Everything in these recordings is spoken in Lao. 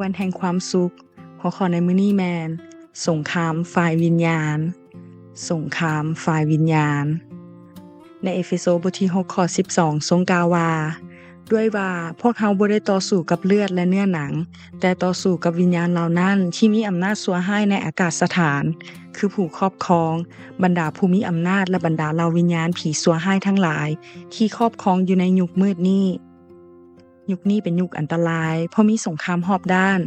ວັນແຫ່ງຄວາມສຸກ. ຫົວຂໍ້ໃນມື້ນີ້ແມ່ນ ສົງຄາມຝ່າຍວິນຍານ. ສົງຄາມຝ່າຍວິນຍານ. ໃນເອເຟໂຊບົດທີຫົກ ຂໍ້ສິບສອງ ຊົງກ່າວວ່າ, ດ້ວຍວ່າພວກເຮົາບໍ່ໄດ້ຕໍ່ສູ້ກັບເລືອດ ແລະ ເນື້ອໜັງ, ແຕ່ຕໍ່ສູ້ກັບວິນຍານເຫຼົ່ານັ້ນທີ່ມີອຳນາດຊົ່ວຮ້າຍໃນອາກາດສະຖານ, ຄືຜູ້ຄອບຄອງ, ບັນດາຜູ້ມີອຳນາດ ແລະ ບັນດາເຫຼົ່າວິນຍານຜີຊົ່ວຮ້າຍທັງຫຼາຍທີ່ຄອບຄອງຢູ່ໃນຍຸກມືດນີ້. ຍຸກນີ້ເປັນຍຸກອັນຕະລາຍ ເພາະມີສົງຄາມຮອບດ້ານ,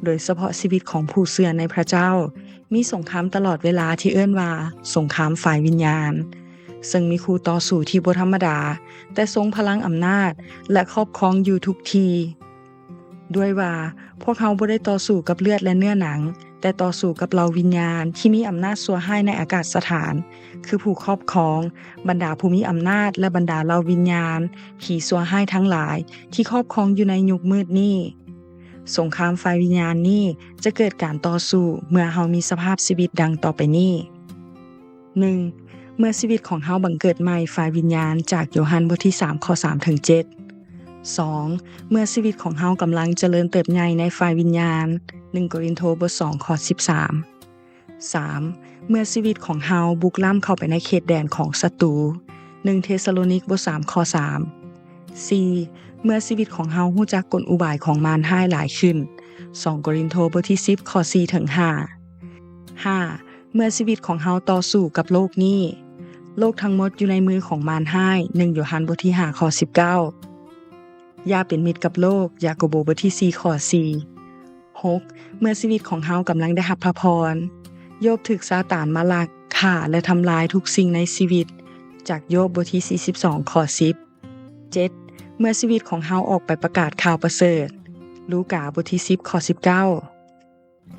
ໂດຍສະເພາະຊີວິດຂອງຜູ້ເຊື່ອໃນພະເຈົ້າ ມີສົງຄາມຕະຫຼອດເວລາທີ່ເອີ້ນວ່າສົງຄາມຝ່າຍວິນຍານ, ເຊິ່ງມີຄູ່ຕໍ່ສູ້ທີ່ບໍ່ທຳມະດາ ແຕ່ຊົງພະລັງອຳນາດ ແລະ ຄອບຄອງຢູ່ທຸກທີ່. ດ້ວຍວ່າພວກເຮົາບໍ່ໄດ້ຕໍ່ສູ້ກັບເລືອດ ແລະ ເນື້ອໜັງ, ແຕ່ຕໍ່ສູ້ກັບເຫຼົ່າວິນຍານທີ່ມີອຳນາດຊົ່ວຮ້າຍໃນອາກາດສະຖານ, ຄືຜູ້ຄອບຄອງ, ບັນດາຜູ້ມີອຳນາດ ແລະ ບັນດາເຫຼົ່າວິນຍານຜີຊົ່ວຮ້າຍທັງຫຼາຍທີ່ຄອບຄອງຢູ່ໃນຍຸກມືດນີ້. ສົງຄາມຝ່າຍວິນຍານນີ້ຈະເກີດການຕໍ່ສູ້ເມື່ອເຮົາມີສະພາບຊີວິດດັ່ງຕໍ່ໄປນີ້. ໜຶ່ງ, ເມື່ອຊີວິດຂອງເຮົາບັງເກີດໃໝ່ຝ່າຍວິນຍານ, ຈາກໂຢຮັນບົດທີສາມ ຂໍ້ສາມເຖິງເຈັດ. ສອງ, ເມື່ອຊີວິດຂອງເຮົາກຳລັງຈະເລີນເຕີບໃຫຍ່ໃນຝ່າຍວິນຍານ, ໜຶ່ງໂກລິນໂທບົດສອງ ຂໍ້ສິບສາມ. ສາມ, ເມື່ອຊີວິດຂອງເຮົາບຸກລ້ຳເຂົ້າໄປໃນເຂດແດນຂອງສັດຕູ, ໜຶ່ງເທສະໂລນິກບົດສາມ ຂໍ້ສາມ. ສີ່, ເມື່ອຊີວິດຂອງເຮົາຮູ້ຈັກກົນອຸບາຍຂອງມານຮ້າຍຫຼາຍຂຶ້ນ, ສອງໂກລິນໂທບົດທີສິບ ຂໍ້ສີ່ເຖິງຫ້າ. ຫ້າ, ເມື່ອຊີວິດຂອງເຮົາຕໍ່ສູ້ກັບໂລກນີ້, ໂລກທັງໝົດຢູ່ໃນມືຂອງມານຮ້າຍ, ໜຶ່ງໂຢຮັນບົດທີຫ້າ ຂໍ້ສິບເກົ້າ. ຢ່າເປັນມິດກັບໂລກ, ຢາໂກໂບບົດທີສີ່ ຂໍ້ສີ່. ຫົກ, ເມື່ອຊີວິດຂອງເຮົາກຳລັງໄດ້ຮັບພະພອນ, ໂຢບຖືກຊາຕານມາລັກ, ຂ້າ ແລະ ທຳລາຍທຸກສິ່ງໃນຊີວິດ, ຈາກໂຢບບົດທີສີ່ສິບສອງ ຂໍ້ສິບ. ເຈັດ, ເມື່ອຊີວິດຂອງເຮົາອອກໄປປະກາດຂ່າວປະເສີດ, ລູກາບົດທີສິບ ຂໍ້ສິບເກົ້າ.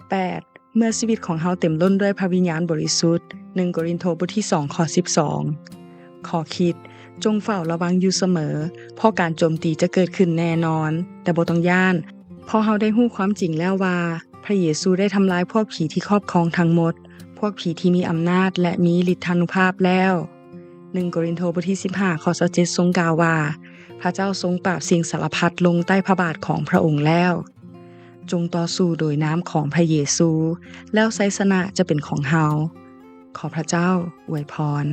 ແປດ, ເມື່ອຊີວິດຂອງເຮົາເຕັມລົ້ນດ້ວຍພະວິນຍານບໍລິສຸດ, ໜຶ່ງໂກລິນໂທບົດທີສອງ ຂໍ້ສິບສອງ. ຂໍ້ຄິດ, ຈົ່ງເຝົ້າລະວັງຢູ່ສະເໝີ, ເພາະການໂຈມຕີຈະເກີດຂຶ້ນແນ່ນອນ, ແຕ່ບໍ່ຕ້ອງຢ້ານ, ເພາະເຮົາໄດ້ຮູ້ຄວາມຈິງແລ້ວວ່າ ພະເຢຊູໄດ້ທຳລາຍພວກຜີທີ່ຄອບຄອງທັງໝົດ, ພວກຜີທີ່ມີອຳນາດ ແລະ ມີລິດທານຸພາບແລ້ວ. ໜຶ່ງໂກລິນໂທບົດທີສິບຫ້າ ຂໍ້ຊາວເຈັດ ຊົງກ່າວວ່າ, ພະເຈົ້າຊົງປາບສິ່ງສາລະພັດລົງໃຕ້ພະບາດຂອງພະອົງແລ້ວ. ຈົ່ງຕໍ່ສູ້ໂດຍນາມຂອງພະເຢຊູ, ແລ້ວໄຊຊະນະຈະເປັນຂອງເຮົາ. ຂໍພະເຈົ້າອວຍພອນ.